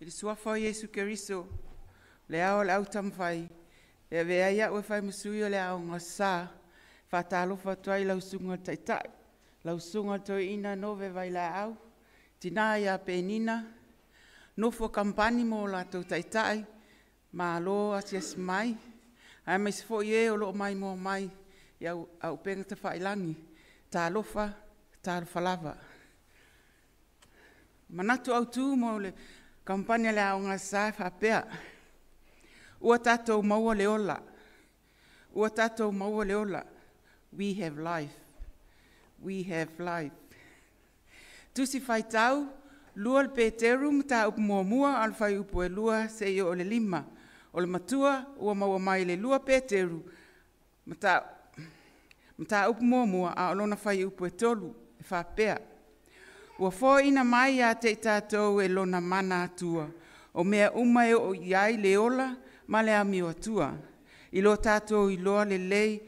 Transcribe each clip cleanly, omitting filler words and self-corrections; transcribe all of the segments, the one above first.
I le Suafa o Iesu Keriso, le Ao o le Autaumafai, e avea ai au e fai ma sui o le Aoga Aso Sa, e faatalofa atu ai i lau Susuga i le Taitai, lau Susuga i le Toeaina Nove Vailaau, le tina ia Penina, nofo a kamupani ma o latou taitai, malo asiasi mai, aemaise foi e o lo o maimoa mai i upega tafailagi. Talofa, talofa lava. O manatu autu mo le kamupani a le Aoga Aso Sa e faapea; ua tatou maua le ola, ua tatou maua le ola, we have life, we have life. Tusi Faitau 2 Peteru Mataupu 1 agai le Fuaiupu 2 seia oo i le 5. O le matua ua maua mai le 2 Peteru mataupu 1 a o lona fuaiupu e 3 e faapea; “Ua foaiina mai ia te i tatou e Lona mana Atua o mea uma e oo i ai le ola ma le amio Atua, i lo tatou iloa lelei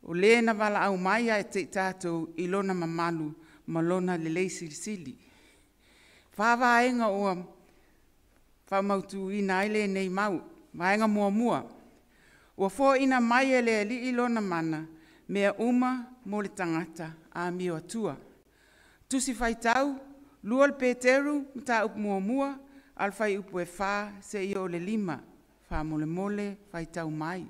o Le na valaau mai ia te i tatou i Lona mamalu ma Lona lelei silisili.” E 4 vaega ua faamautuina ai lenei mau. Vaega muamua, ua foaiina mai e le Alii Lona mana mea uma mo le tagata amio atu. Tusi Faitau 2 Peteru mataupu 1 agai le fuaiupu 4 seia oo i le 5. Faamolemole faitau mai.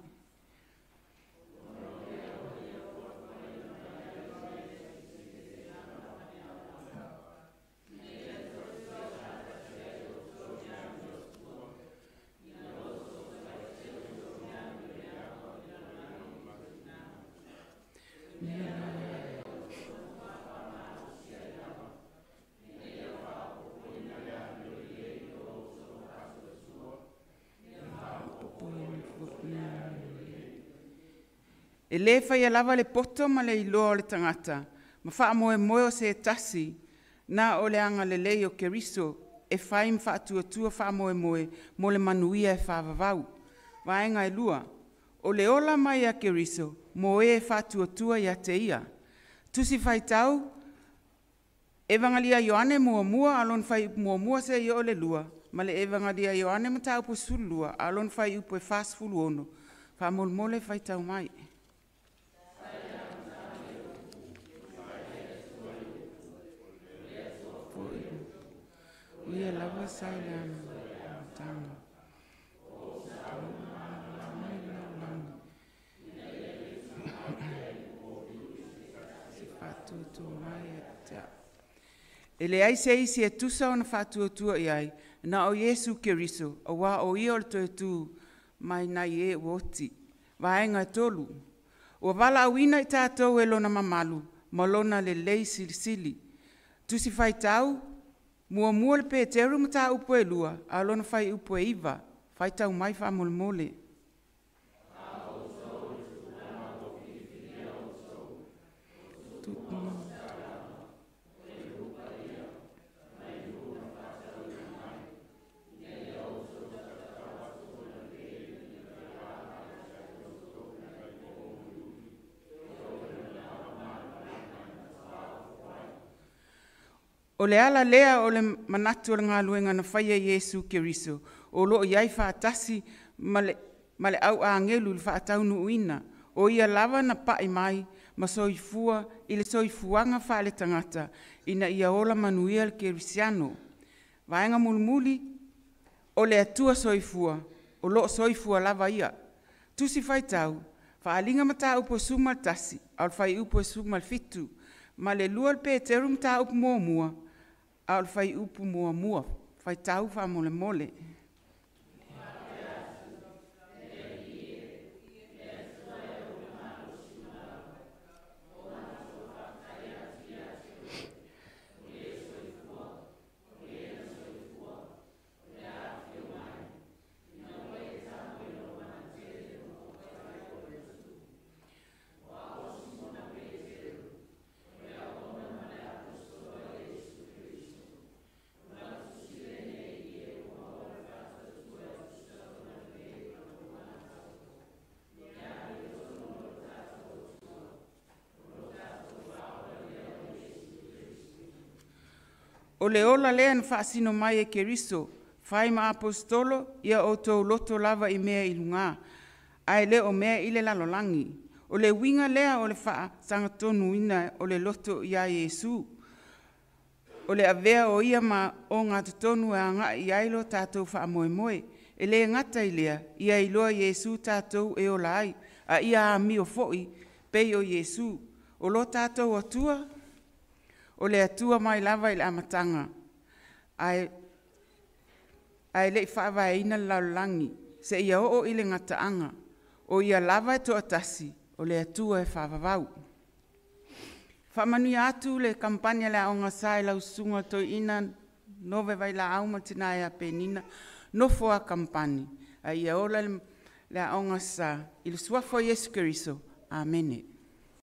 E le faia lava le poto ma le iloa o le tagata ma faamoemoe o se tasi na o le agalelei o Keriso e fai ma faatuatua faamoemoe mo le manuia e faavavau. Vaega e 2, o le ola mai a Keriso mo e faatuatua ia te Ia. Tusi Faitau Evagalia Ioane muamua a lona fuaiupu 1 seia oo i le 2 ma le Evagalia Ioane Mataupu 12 a o lona fuaiupu e 46. Faamolemole faitau mai. O ia lava sa i le amataga. E leai se isi e tusa ona faatuatua i ai, na o Iesu Keriso, aua o Ia o le toe tu mai nai e ua oti. Vaega e 3, ua valaauina i tatou e Lona mamalu ma Lona lelei silisili. Tusi Faitau 1 le Peteru mataupu e 2 a o lona fuaiupu e 9. Faitau mai faamolemole. O le ala lea o le manatu o le galuega na faia e Iesu Keriso, o lo o i ai faatasi ma le au agelu i le faataunuuina. O Ia lava na pai mai ma soifua i le soifuaga faale-tagata ina ia ola manuia le kerisiano. Vaega mulimuli, o le Atua Soifua, o lo o soifua lava Ia. Tusi Faitau, Faaaliga Mataupu 11 a o le Fuaiupu 17 ma le 2 Peteru Mataupu 1 a o le Fuaiupu 1. Faitau faamolemole. O le ola lea na faasino mai e Keriso, Fai ma aposetolo, ia outou loto lava i mea i lugā, ae le o mea i le lalolagi. O le uiga lea o le faasagatonuina o le loto iā Iesu. O le avea o ia ma ogatotonu e agai i ai lo tatou faamoemoe. E le gata i lea, ia iloa Iesu tatou e ola ai, a ia amio foi pei o Iesu. O lo tatou Atua, o le Atua mai lava i le amataga, ae le i faavaeina le lalolagi, seia oo i le gataaga. O ia lava e toatasi, o le Atua e faavavau. Faamanuia atu le kamupani a le Aoga Sa i lau Susuga Toeaina Nove Vailaau ma le tina ia Penina, nofo a kamupani, a ia ola le Aoga Sa i le Suafa o Iesu Keriso. Amene.